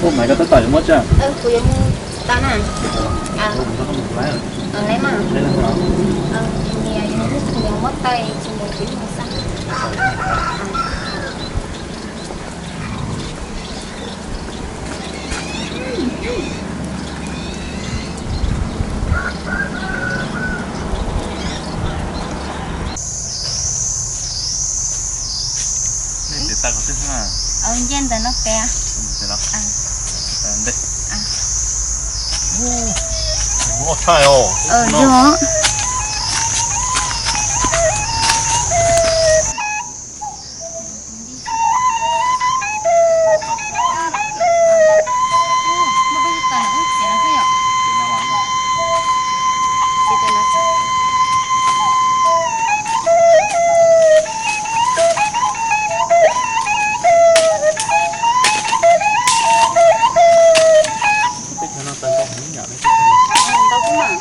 Ub, Maiv, koj tab tom yuav muab tso. Kuv yuav mus tau na. Laiv mas. Kuv yuav muab tau tsis mus kuv mus xwb. Nce ntawm no pem. Loj tshaj os. Yog. Teb chaws no tawg ntau heev yom, teb chaws no. Ntau kub mas.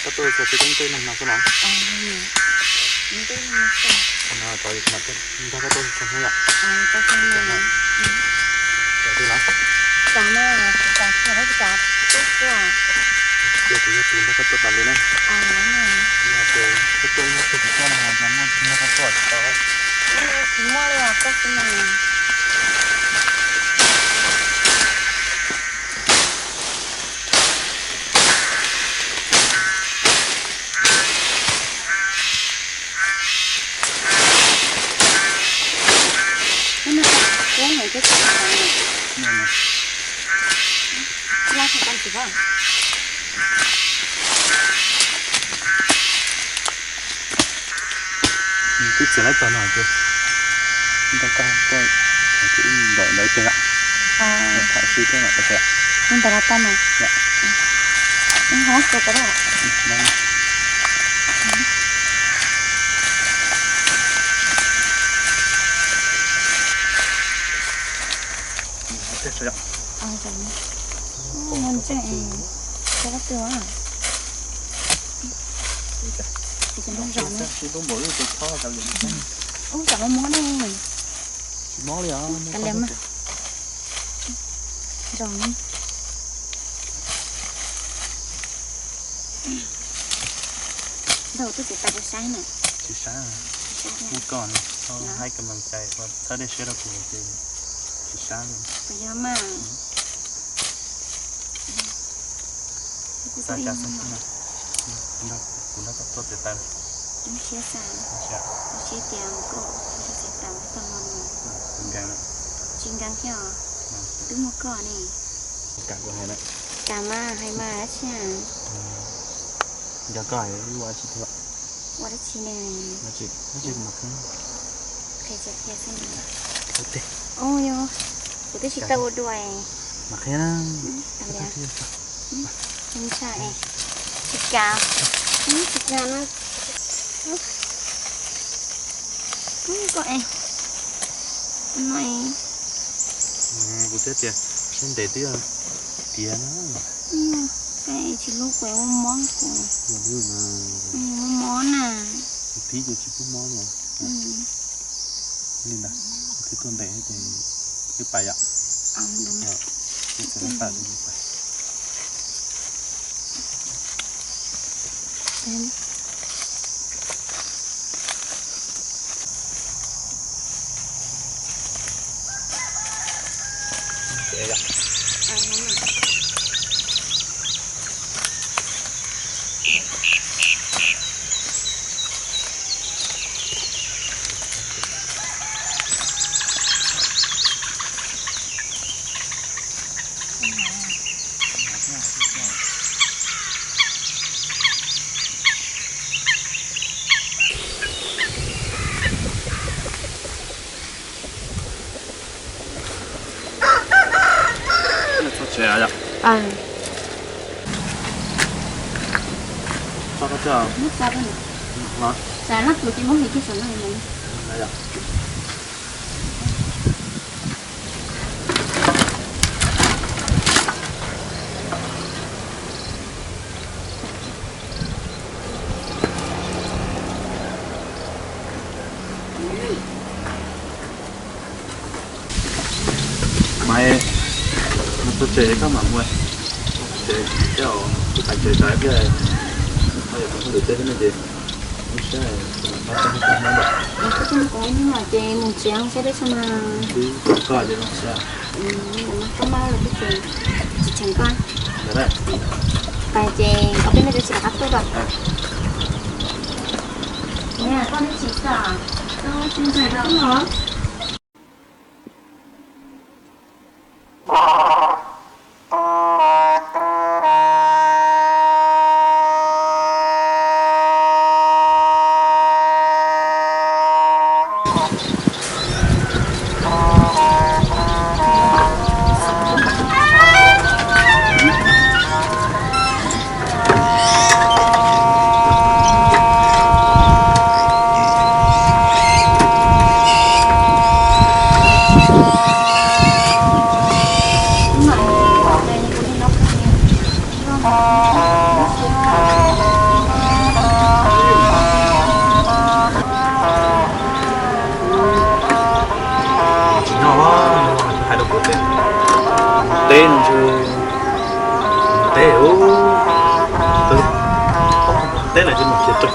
Koj tuaj txog tsis tau tej neeg no xwb los? Nrog koj tuaj tsis tau xwb yom? Tau xwb los? Ces kuv yog tus nrog koj tuaj tas li na. Yog ces koj tuaj nyob twg kuv tuaj no, yog muaj nrog koj tuaj tsis tau. Tsis muaj li os, koj xwb mas. Twb txiav lawv txog no ces ntawm ntawd ib teg, tham sib thiab mam tau. Ntawm no tau mas. Mus ntseeg, cov twg a? Tus no zom ne. Ub, tsam mob mob ne. Tsis mob li os. Kav liam mas. Zom ne. Ntau, twb txiav tas rau saib na. Tsis saib. Muaj koj no, txhob hais kam mas cai, txhob dej siab rau kuv ces tsis saib li. Kuv yog mas. Xav cas xav xwb na. Kuv nrog koj tuaj txiav taws. Coob siab xav, siab tias koj txiav taws tau no. Tsis nkees thiab os. Twb muaj koj ne. Kam kuv hais na. Kam mas hais mas dab tsi na. Yog koj hais wb ua dab tsi thiab? Ua dab tsi ne? Dab tsi, dab tsi kuv mam qhia. Qhia tias qhia xwb. Ua yog, kuv twb tsis tau ua dua. Mam qhia na. Tsis kam, tsis kam no. Koj es, no es. Kuv thiaj tias sab ntev twb tiav na. Tsis hlub kuv ua mob kuv. Ua mob na. Kuv thib ces tsis pub mob li. Li ntawd, kuv twb tuaj ntev ces twb pais yom. Twb txawm pais twb pais. Maiv, mus txog tsev koj mam mus tsev, ces kuv pais tsev tas ib pliag, koj yuav mus ua lwm tej thiab ne ces lub sij hawm pab koj ib hnub ntawm. Koj twb nug kuv ib hnub no ces mus tsev saib peb tso mas. Twb kom koj ces mus tsev. Koj maj lawm twb tsis cheem koj. Pais ces ob peb hnub ces tsis rov qab tuaj lawm. Koj twb tsis xav, koj tsis xav koj los. Tsis noj, hais rau kuv tias teb no ntshe teb, teb lawm ces mus khiav tau.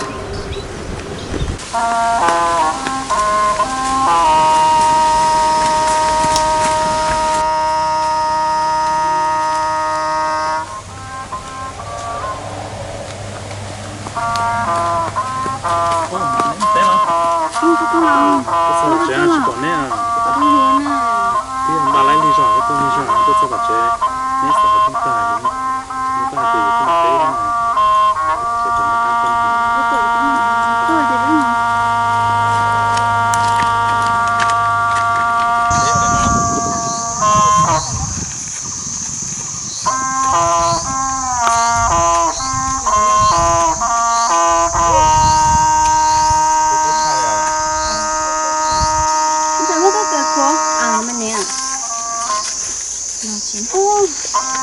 Teb los? Tuaj txog tsev tsis pom neb. Twb npaj laib lig zog, tuaj lig zog tuaj txog tom tsev, neb xav qhov rooj tag, neb twb hais tias yuav tuaj teb na. Ntawm muab koj kawm khuav, a, me niam.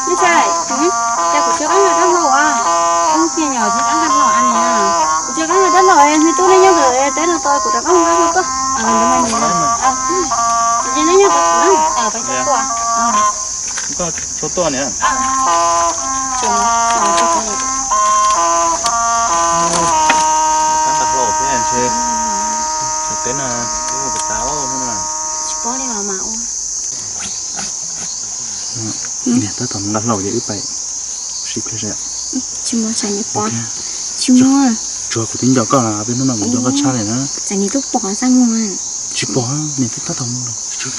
Ntshai, cas kuv tsis qab nqa dab laug as? Ub, tiag nyom tsis qab nqa laug as niam. Kuv tsis qab nqa dab laug es nws tub nej nyob ntawm teb no tau, kuv rov qab nqa laug tuaj. Ntawd mas niam, kuv ces nej nyob tau kuv na, pais tso tuaj. Koj tso tuaj niam. Qab nqa laug thiab ntshe, teb no, teb ua tas ub no. Tsis paub li mas mas ua. Niam tab tom nqa hlau ces wb pais sib pliag seb. Tsis muaj, tsam nws pom. Tsis muaj. Tsuav kuv twb nco koj los peb hnub no kuv nco koj tshaj li na. Tsam nws twb pom xab muag. Tsis pom, niam twb tab tom mus lawm.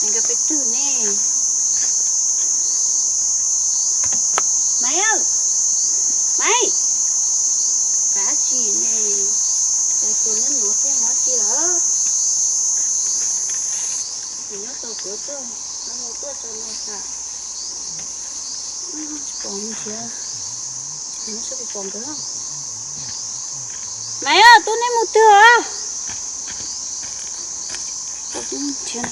Nkawd peb twg ne? Maiv, Maiv, pab tsis ne, pab tsis ne, nyob nuv thiab mov tsis lawm. Nyob tau kuv tuaj, nyob tuaj tso no tas. Tsis pom nrhiav, nyob sab pom nkawd. Maiv, tub neb mus twg os? Tub neb nrhiav.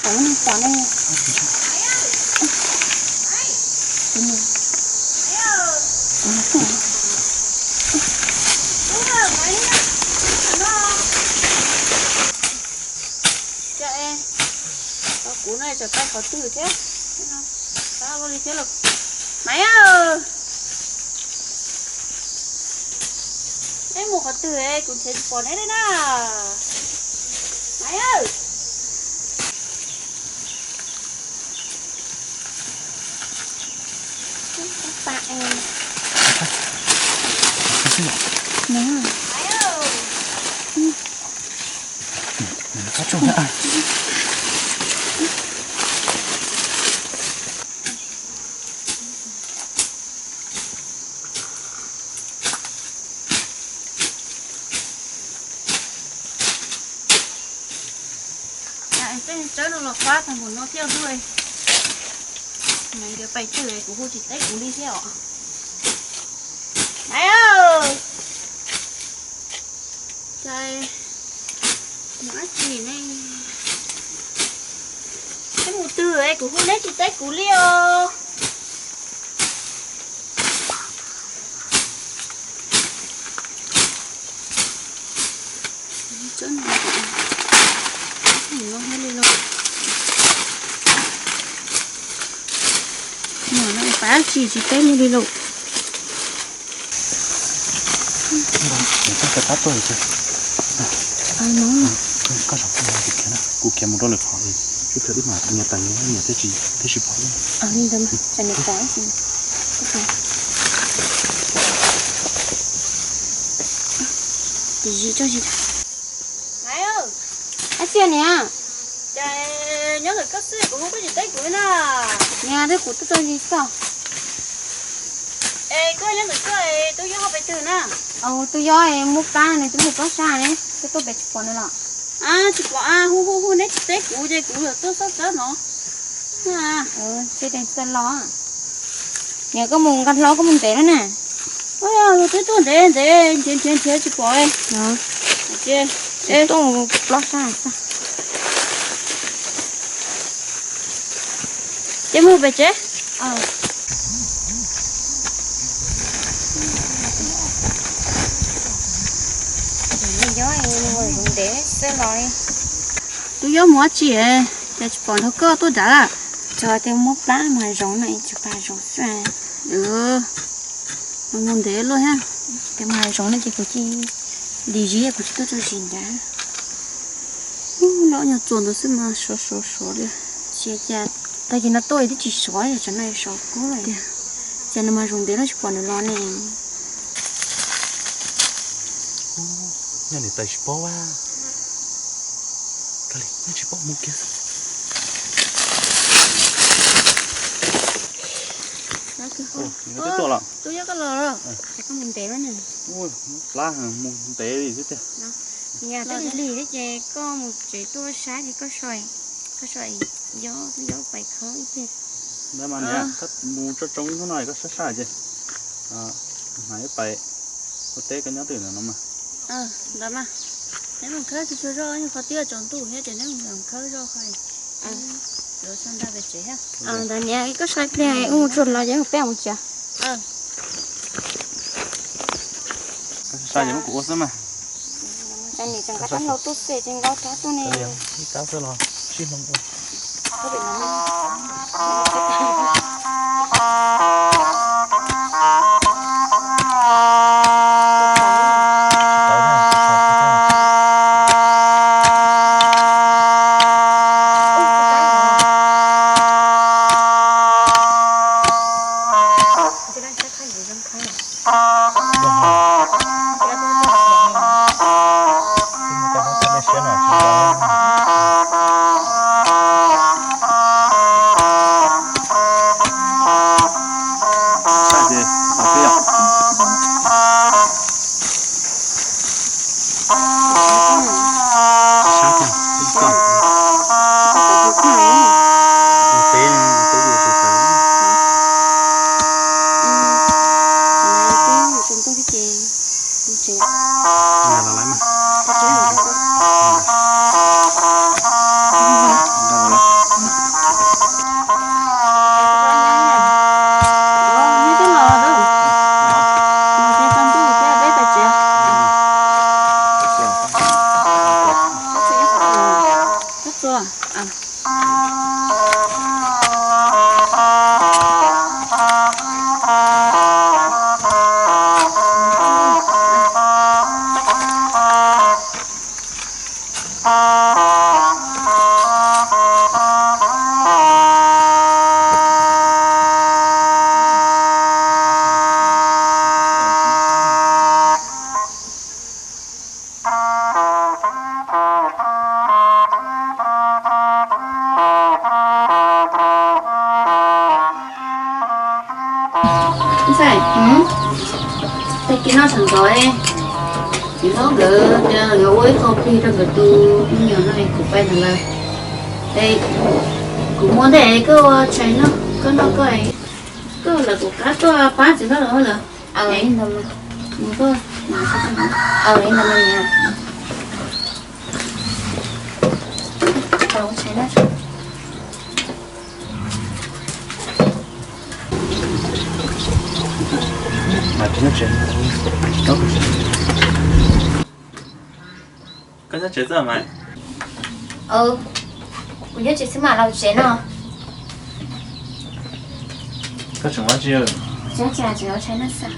Tau nws pom ne. Cas es kuv no tseem pais qhov twg thiab? Tab ua li thiab los. Maiv, neb mus qhov twg es kuv nrhiav tsis pom neb li na. Maiv, Fab tag npaum no thiab xwb. Nws nkawd pais twg kuv hu tsis teb kuv li thiab os. Maiv, cas mus dab tsi ne? Neb mus twg es kuv hu neb tsis teb kuv li os? Pab tsis tsis teb li li lawm. Kuv khiav mus rau lwm qhov, sib kawm ib mas niam tais niam thiaj tsis pom. Ab txiaj niam, nyob ntawm koj xwb kuv hu koj tsis teb kuv na. Niam, twb kuv tuaj txog ntsis xwb. Es koj nyob ntawm koj, tus yau pais twg na? Tus yau muab plab nws twb mus plob sab ne, twb tuaj pem tsis pom nws los. Tsis pom, hu hu hu neb tsis teb kuv ces kuv yuav tuaj xab xab no. Txawj los. Niam, koj mus nqa hlo koj mus ntev lawm na. Twb tuaj ntev ntev nrhiav nrhiav nrhiav tsis pom. Tuaj plob sab xwb. Ces mus pem tsev. Tus yau mus dab tsi, cas tsis pom nrog koj tuaj nrad lawm? Tsuas tias muab plab mas zoov no, tsis pom zoov xwb. Mus ntev luaj thiab. Tias mas zoov no ces kuv cia li zis, kuv tsis tuaj tso zis nrad. Loj nyuag txuas ntawd xwb mas sov sov sov li. Tsis cas, tag kis no tuaj twb tsis sov, tsam no sov kub lawm. Cas nws mas zoov ntev no tsis pom nws los ne. Nyob niam tais tsis paub a. Kali, nyob tsis paub mus kiag xwb. Twb tuaj los. Tus yau koj los los. Koj mus ntev lawm ne. Plab mus ntev li xwb tiag. Niam, twb lig lig thiab ces koj mus tsev tuaj saib ces koj so, koj so, yau, yau pais khawb ib pliag. Ntawd mas niam, koj mus tso tsoo hnub no koj sab sab ces hais ib pais, ua teb koj nyob twj ywm no mas. Ntawd mas, neb mus khawb tsuag tsuag zoj, qhov twb tsaus ntuj thiab ces neb mus khawb zoj qhov. Yuav so nta pem tsev thiab. Ntawd niam, koj so ib pliag, wb mus tsuag los ces peb mus tsev. Koj so so ces muab kuv ua xwb mas. Cas niam tseem nqa rab hlau tuaj xwb, tsis nqa rab tuaj ne. Ib rab xwb los sib hloov ua. Ntxhais, tag kis no sawv ntxov, txiv hlob nkawd tias nkawd ua ib qho plig rau nkawd tus me nyuam no, kuv pais ntawd lawm. Es kuv muab ntej koj ua tshais noj, koj noj koj, koj lawv kuv qab tuaj pab txiv hlob lawv lawm. Li ntawd, li ntawd mas niam. Koj nyob tsev xwb mas? Kuv nyob tsev xwb mas los tsev no. Koj tseem ua tsi? Tseem ua tshais no xwb.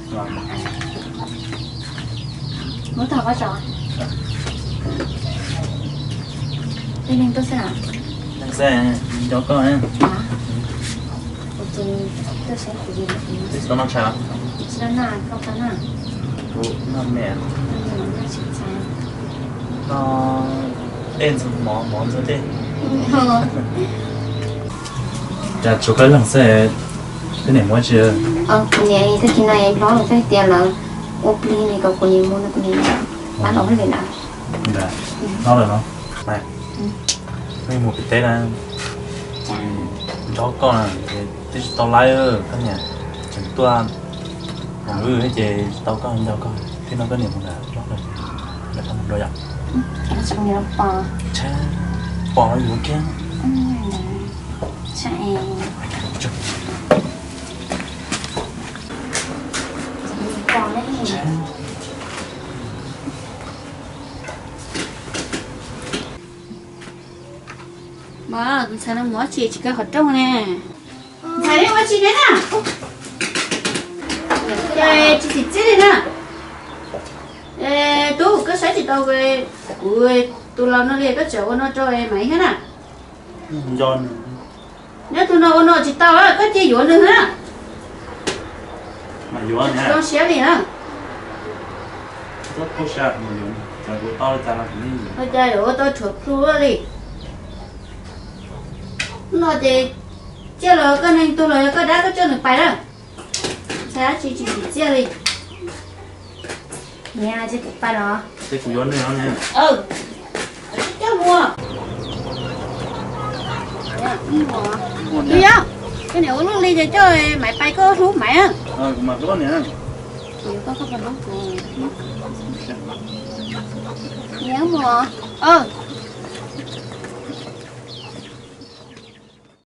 Muab tau koj tso. Leej twg tuaj xwb? Leej xwb, nco koj. Kuv ces tuaj saib kuv. Twb tsis tau noj tshais los? Tsis tau noj, koj tau noj. Kuv noj me. Noj tshais. Noj dej ntxuag mov, mov ntxuag dej. Cas tsuas koj leeg xwb, koj niam mus tsi? Kuv niam tag kis no hlob lawm, koj tias lawv ua plig li kom kuv niam mus no kuv niam pab los hauj lwm lawm. Hlob lawm no. Nej mus pem teb na, nco koj na, twb tsis tau laib, koj niam tseem tuaj hauj lwm ces tsis tau koj, nco koj, thiab no koj niam mus lawm, hlob lawm, lawv pab mus dua yom. Pom yuav kiag. Mas tus ntxhais no mus ua tsi tsis kaw qhov rooj ne? Ntxhais, nej ua tsi ne na? Ces tsis txim txiaj li na. Tub, koj saib tsis tau kuv tus laus no li, koj tseem ua no rau Maiv thiab na. Nyob tus no ua no tsis tau, koj cia yuav nws na. Zoo siab li na. Ua cas yuav ua tau rhuav plhu luaj li. No ces cia los koj neeg tuag los yog koj dab koj coj nws pais na. Ntxhais dab tsi tsis txim txiaj li. Niam, ces kuv pais los? Ces kuv yuav nws no niam. Coj mus. Twb yog, koj niam ua luaj li ces coj Maiv pais, koj hlub Maiv. Kuv mam hlub niam. Kuv yuav koj, koj puas hlub kuv? Niam mus.